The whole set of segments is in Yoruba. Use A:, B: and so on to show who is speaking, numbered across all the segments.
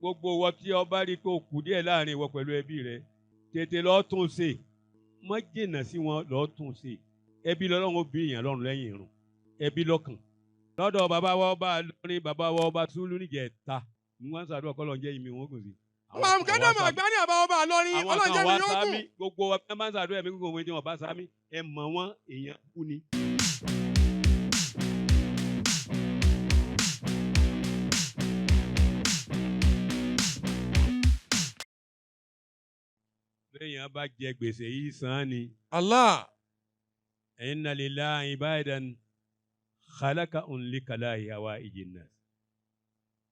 A: Gbogbo wọ tí ọ bá rí pé o kù díẹ̀ láàrin ìwọ pẹ̀lú ẹbí rẹ, tètè lọ́ọ́ tún ṣe. Má jìnnà sí wọn, lọ́ọ́ tún ṣe. Ẹbí lọ́lọ́run ó bí èèyàn lọ́run lẹ́yìn irun. Ẹbí lọ́kàn. Lọ́dọ̀ bàbá wa ọba lórí bàbá wa ọba Súlú níjẹ̀ta. Mo wá ń ṣàdúrà kọ́ lọ́n jẹ́ ìmí wọn gùn sí.
B: Àwọn mùkádàmù àgbà ní àbá ọba lọ́rin
A: Àwọn
B: ọlọ́run
A: kan
B: jẹ́
A: wá
B: mi yóò
A: sáámi
B: gùn.
A: gbogbo wa bí wọ́n bá ń ṣàdúrà ẹ̀mí gbogbo wọn tí wọ́n bá sáámi ẹ mọ̀ wọ́n èèyàn kú ni. Béèyàn bá jẹ gbèsè yìí san án ni.
B: Allah.
A: Inna lillahi ibadan khalaqahum likala'i hawaijin nas.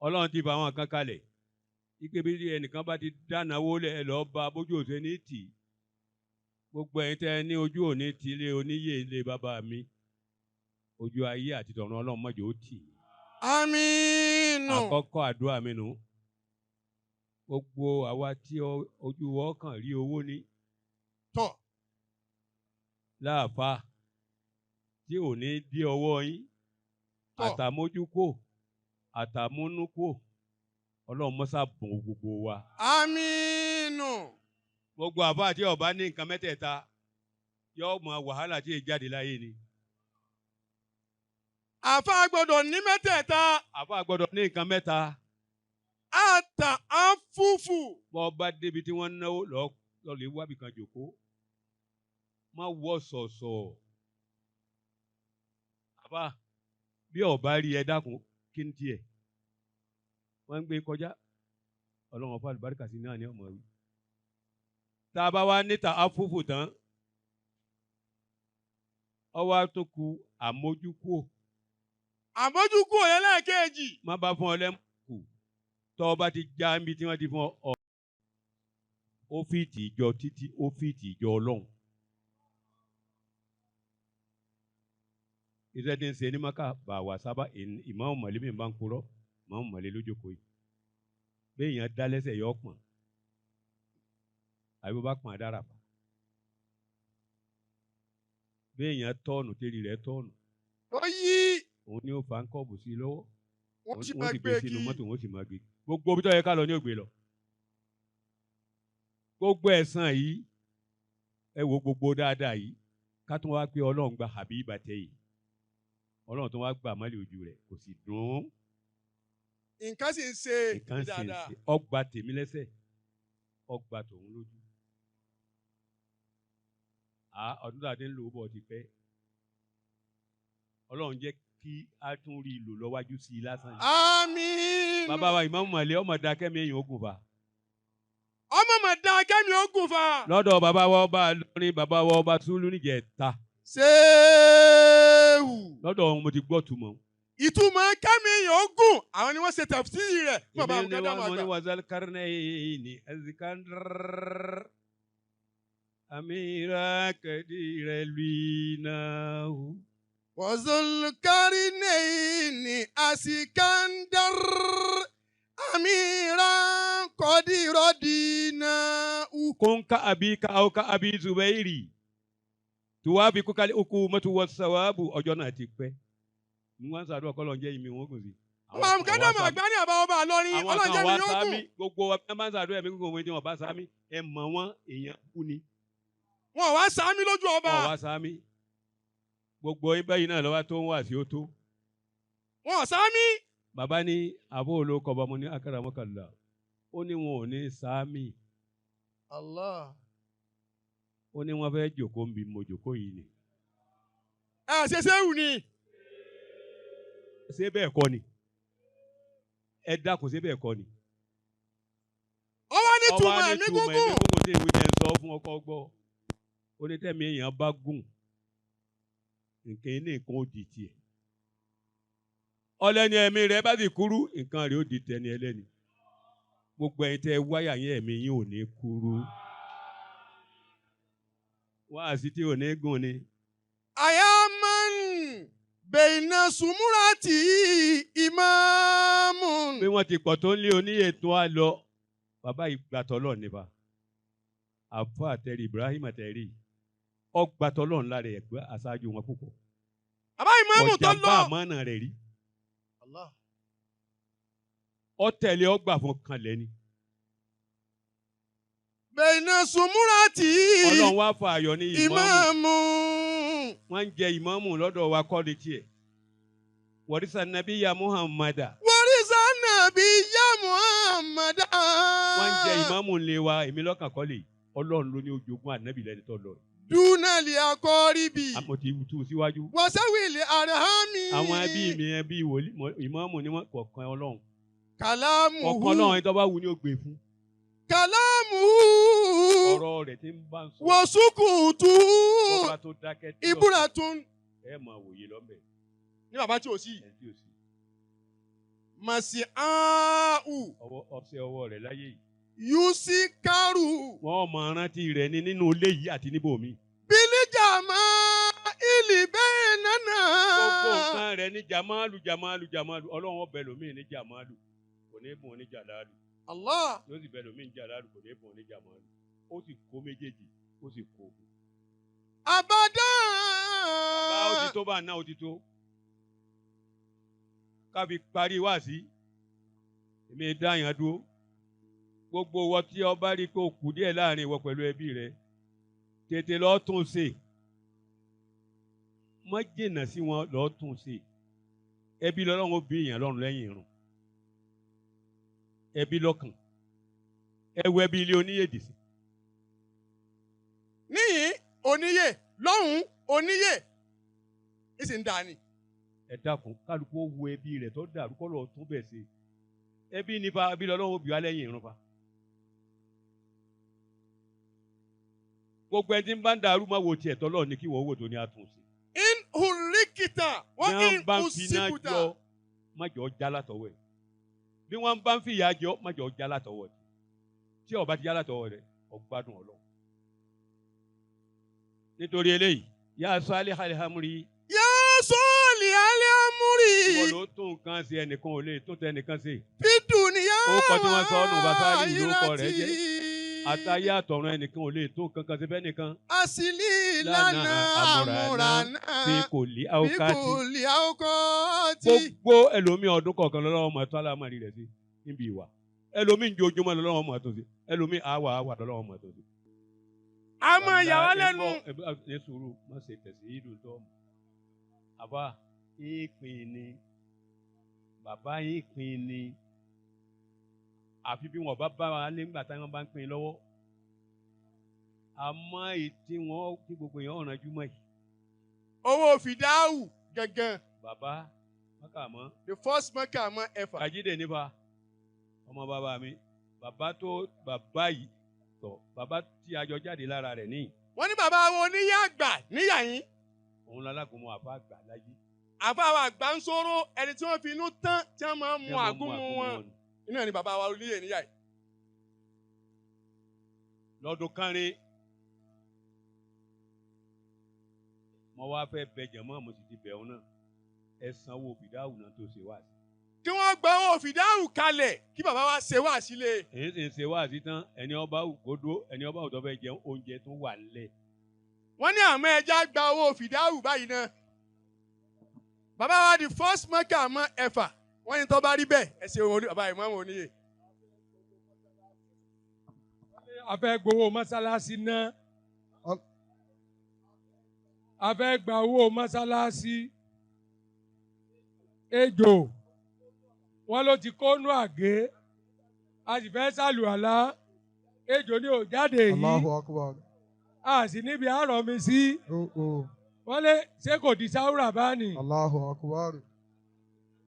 A: Ọlọ́run ti fa àwọn kan kalẹ̀. Ike bí ẹnìkan bá ti dáná wọlé ẹ lọ́ọ́ bá bójú òṣè ní tì. Gbogbo ẹ̀yin tẹ́ ẹ ní ojú òní ti ilé oníyè ilé bàbá mi. Ojú ayé àti tọ̀run Ọlọ́run mọ̀jọ́ ó tì.
B: Aminu.
A: Àkọ́kọ́ àdúrà mi nù. Gbogbo àwa tí ojú wa kàn rí owó ní
B: Tọ̀.
A: láàfáà tí ò ní dí ọwọ́ yín.
B: Tọ̀.
A: Àtàmójúkò, àtàmúnúkò, Ọlọ́run mọ́sá bùn gbogbo wa.
B: Aminu.
A: Gbogbo àbá àti ọba ní nǹkan mẹ́tẹ̀ẹ̀ta yóò mọ wàhálà tí èyí jáde láyé ni.
B: Àfa gbọ́dọ̀ ní mẹ́tẹ̀ẹ̀ta.
A: Àbá gbọ́dọ̀ ní nǹkan mẹ́ta.
B: Àtà àfúfù.
A: Bọ́ ọba débi tí wọ́n ń náwó lọ lè wábì kan jòkó. Má wọ sọ̀sọ̀. Àbá bí ọba rí ẹ dákun kí n tiẹ̀. Wọ́n ń gbé kọjá. Ọlọ́run ọba àlùbáríkà sí náà ní ọmọ wí. Tá a bá wá níta afúfù tán, ọwọ́ á tún ku àmójúkúò.
B: Àmójúkú òye lẹ́ẹ̀kejì.
A: Má bá fún ọ lẹ́mùkù tọ́ ọ bá ti já níbi tí wọ́n ti fún ọ. Ó fìtì ìjọ títí ó fìtì ìjọ Ọlọ́run. Iṣẹ́ tí ń ṣe ní Maka bà wá sábà ìmáàmù Màlẹ́ mi bá ń purọ́ ìmáàmù Màlẹ́ lójókòó yìí. Béèyàn dá lẹ́sẹ̀ yọ pọ̀n. Àbí bó bá pọ̀n dára pa. Béèyàn tọ́ọ̀nù tẹ́lẹ̀ rẹ̀ tọ́ọ̀nù.
B: Ó yí.
A: Òun ni ó fa ń kọ́ọ̀bù sí i lọ́wọ́.
B: Wọ́n sì
A: Wọ́n
B: máa
A: sì
B: gbé
A: gbé sínú
B: kí.
A: mọ́tò wọ́n sì máa gbé. Gbogbo ibi tó yẹ ká lọ ní ògbé lọ. Gbogbo ẹ̀san yìí ẹ wo gbogbo dáadáa yìí ká tún wá pé Ọlọ́run gba Habiba tẹ yìí. Ọlọ́run tún wá gbà mọ́lẹ̀ ojú rẹ̀ kò sì dùn ún.
B: Nǹkan sì ń ṣe
A: Nǹkan sì ń
B: dáadáa.
A: ṣe ọgbà tèmi lẹ́sẹ̀ ọgbà tòun lójú. Ọdún tá a ti ń lò ó bọ̀ ti pẹ́. Ọlọ́run jẹ́ kí a tún rí i lò lọ́wájú sí i lásán yìí.
B: Àmín.
A: Bàbá wa Ìmáàmù Màlẹ́ ọmọ da kẹ́mi èèyàn ogun fa.
B: Ọmọ mà da kẹ́mi ogun fa.
A: Lọ́dọ̀ bàbá wa ọba lórí bàbá wa ọba Súlú níjẹ̀ta.
B: Ṣéèwù.
A: Lọ́dọ̀ wọn mo ti gbọ́ túmọ̀.
B: Ìtumọ̀ kẹ́mi èèyàn ogun àwọn ni wọ́n ṣe tafsiri rẹ̀ fún bàbá
A: Èmi ni
B: Mùkádàmù
A: wọ́n ní
B: àgbà.
A: wazal karnayni azikandar amira kadira linahu.
B: Wazulkarinayni asikandar amira kọ́dírọ́dínà.
A: Kun ka abi ka aw ka abi Zubairi. Tuwafiquka al-hukumatu was-sawabu ọjọ́ náà ti pẹ́. Mo wá ń ṣàdúrà kọ́ lọ́n jẹ́ ìmí wọn gùn sí.
B: Àwọn Mùkádàmù àgbà ní àbá ọba lọ́rin
A: Àwọn
B: ọlọ́run
A: kan
B: jẹ́ mi
A: wá
B: yóò gùn.
A: sáámi gbogbo wa bí wọ́n bá ń ṣàdúrà ẹ̀mí gbogbo wọn tí wọ́n bá sáámi ẹ mọ̀ wọ́n èèyàn kú ni.
B: Wọn wá sáámi lójú ọba.
A: Wọ́n wá sáámi. Gbogbo ibẹ̀ yìí náà lọ́wọ́ tó ń wà sí ó tó.
B: Wọn sáámi.
A: Bàbá ní àbó olóko ọba mo ní akaramakala. Ó ní wọn ò ní sáámi.
B: Allah.
A: Ó ní wọn fẹ́ jòkó ń bi mo jòkó yìí ni.
B: Ẹ ṣe ṣéwù ni.
A: Ṣé bẹ́ẹ̀ kọ́ ni? Ẹ dákun ṣé bẹ́ẹ̀ kọ́ ni?
B: Ọwọ́ ní
A: Ọwọ́
B: túmọ̀
A: á ní
B: ẹ̀mí
A: túmọ̀
B: gúngùn.
A: ẹ̀mí gúngùn tí ìwé jẹ́ ń sọ fún ọkọ gbọ́. Ó ní tẹ̀mí èèyàn bá gùn. Nǹkan ilé nǹkan ó di tiẹ̀. Ọlẹ́ni ẹ̀mí rẹ̀ bá sì kúrú, nǹkan rẹ̀ ó di tẹni ẹlẹ́ni. Gbogbo ẹ̀yin tẹ́ wáyà yín ẹ̀mí yín ò ní kúrú. Wáàsí tí ò ní gùn ni.
B: Ayaman bẹ̀yìnà sùmúràtì ìmáàmù.
A: Bí wọ́n ti pọ̀ tó ń lé oníyè tó á lọ, bàbá ìgbàtọ̀ lọ nípa. Àfọ àtẹ̀rí Ibrahim àtẹ̀rí. Ọgbàtọ̀ lọ ńlá rẹ̀ ẹ̀gbẹ́ aṣáájú wọn púpọ̀.
B: Bàbá ìmáàmù tó
A: Ọjà
B: lọ.
A: bá àmọ́nà rẹ̀ rí. Ọ tẹ̀lé ọgbà fún kanlẹ̀ ni.
B: Bẹ̀yìnà sùmúràtì.
A: Ọlọ́run wá fa àyọ̀ ní ìmáàmù.
B: Ìmáàmù.
A: Wọ́n ń jẹ ìmáàmù lọ́dọ̀ wa kọ́ ni tiẹ̀. Wọ̀rísà nàbí ya Muhammada.
B: Wọ̀rísà nàbí ya Muhammada.
A: Wọ́n ń jẹ ìmáàmù ńlẹ̀ wa èmi lọ́kàn kọ́ lè. Ọlọ́run ló ní ojogún ànábì lẹ́ni tó lọ.
B: Dúnàlì akọ́ríbì.
A: Àmọ́ ti tú síwájú.
B: Wọ́sẹ̀wìlì àràhámi.
A: Àwọn ẹbí mi ẹbí ìmáàmù ni wọ́n kọ̀ọ̀kan Ọlọ́run.
B: Kàlámù.
A: Kọ̀ọ̀kan Ọlọ́run ẹni tó bá wù ní ó gbé fún.
B: Kàlámù.
A: Ọ̀rọ̀ rẹ̀ ti ń bá ń sọ.
B: Wọ̀sùkùtù.
A: Bọ́ba tó dákẹ́ tí
B: Ìbúra tún.
A: Ẹ máa wòye lọ́bẹ̀.
B: Ní bàbá tí ò sí.
A: Ẹ tí ò sí.
B: Màsí áhù.
A: Ọwọ́ ọ̀sẹ̀ ọwọ́ rẹ̀ láyé yìí.
B: Yusi karu.
A: Wọ́n máa rántí rẹ̀ ní nínú ilé yìí àti níbòmí.
B: Bílíjà máa ìlì bẹ́ẹ̀ nánà.
A: Gbogbo nǹkan rẹ̀ ní jamalu jamalu jamalu. Ọlọ́run ọbẹ̀ lómi ní jamalu. Kò ní bùn ní jalalu.
B: Allah.
A: Yóò sì bẹ̀ lómi ní jalalu kò ní bùn ní jamalu. Ó sì kó méjèèjì ó sì kó.
B: Àbádá.
A: Bàbá ó ti tó bá náà ó ti tó. Ká fi parí wá sí. Èmi dá yàn dúró. Gbogbo wọ tí ọ bá rí pé o kù díẹ̀ láàrin ìwọ pẹ̀lú ẹbí rẹ tètè lọ́ọ́ tún ṣe má jìnnà sí wọn lọ́ọ́ tún ṣe ẹbí lọ́lọ́run ó bí èèyàn lọ́run lẹ́yìn irun ẹbí lọ́kàn ẹwọ ẹbí ilé oníyèdì sí.
B: Níyìn oníyè lọ́hùn oníyè ìsì ń dání.
A: Ẹ dákun kálukú ó wo ẹbí rẹ tó dàrú kọ́ lọ́ọ́ tún bẹ̀ ṣe ẹbí nípa ẹbí lọ́lọ́run ó bí wá lẹ́yìn irun fa. Gbogbo ẹni tí ń bá ń dàrú máa wo tiẹ̀ tọ́lọ́ ní kí wọ́n wò tó ní àtúnṣe.
B: In hurikita wọ́n in usikuta.
A: Bí wọ́n bá ń finá jọ má jọ já látọwọ́ ẹ̀. Bí wọ́n bá ń fìyà jọ má jọ já látọwọ́ ẹ̀. Tí ó bá ti já látọwọ́ rẹ̀ ó gbádùn Ọlọ́run. Nítorí eléyìí, yá sálí alihamuri.
B: Yá sọ́ọ̀lì alihamuri.
A: Wọ́n ló tún nǹkan ṣe ẹnìkan ò lè tún tẹ ẹnìkan ṣe.
B: Bídùn ni yá
A: wà á kọ́ tí wọ́n sọ ọ́nù bàtà ìlú kọ rẹ̀ jẹ́. Àtayé àtọ̀run ẹnìkan ò lè tó kankan sí fẹ́ nìkan.
B: Àsìlì lánà àmúraná
A: bí kò lè àwòkátì. Gbogbo ẹlòmíì ọdún kọ̀ọ̀kan lọ́wọ́ máa tó alámàrí rẹ̀ sí níbi ìwà. Ẹlòmíì ń jojúmọ́ lọ́wọ́ máa tó sí. Ẹlòmíì àwà àwà lọ́wọ́ máa tó sí.
B: A máa yà wá lẹ́nu.
A: Ẹ sùúrù má ṣe tẹ̀sí ìlú tó mọ̀. Àbá ìpín ni bàbá ìpín ni àfi bí wọn bá bá wa nígbà táwọn bá ń pín lọ́wọ́. Àmọ́ ètí wọn kí gbogbo èèyàn ọ̀ràn júmọ́ yìí.
B: Owó fìdáwù gangan.
A: Bàbá mọ́kà mọ́.
B: The first mọ́kà mọ́ ẹ̀fà.
A: Àjídè nípa ọmọ bàbá mi bàbá tó bàbá yìí tọ̀ bàbá tí a jọ jáde lára rẹ̀ níyì.
B: Wọ́n ní bàbá wọn oníyà àgbà níyà yín.
A: Òun lálágùnmọ̀ àfa àgbà láyé.
B: Àfa àwọn àgbà ń sọ̀rọ̀ ẹni tí wọ́n fi inú tán tí wọ́n máa ń mu àgúnmu wọn. Iná ni bàbá wa oníyè níyà yìí.
A: Lọ́dún kánrin mo wá fẹ́ bẹ jẹ̀mọ́ mo sì ti bẹ̀ ọ́ náà ẹ sanwó fìdáhù náà tó ṣe wá sí.
B: Kí wọ́n gba owó fìdáhù kalẹ̀ kí bàbá wa ṣe wá sílé.
A: Èyí sì ń ṣe wá sí tán ẹni ọba ògbódó ẹni ọba òtọ́ fẹ́ jẹun oúnjẹ tó wà nílẹ̀.
B: Wọ́n ní àmọ́ ẹja gba owó fìdáhù báyìí náà. Bàbá wa di first mọ́kà mọ́ ẹ̀fà. Wọ́n ní tó bá rí bẹ́ẹ̀ ẹ ṣe òun bàbá ìmọ̀ọ́mù oníyè.
C: A fẹ́ gbowó mọ́sálásí náà. A fẹ́ gba owó mọ́sálásí. Ejò wọ́n ló ti kónú àgé. A sì fẹ́ sàlùwàlá. Ejò ni ò jáde yìí.
D: Allahu Akbar.
C: A sì níbi àárọ̀ mi sí. Wọ́n lé ṣé kò di sáwúrà bá ní.
D: Allahu Akbar.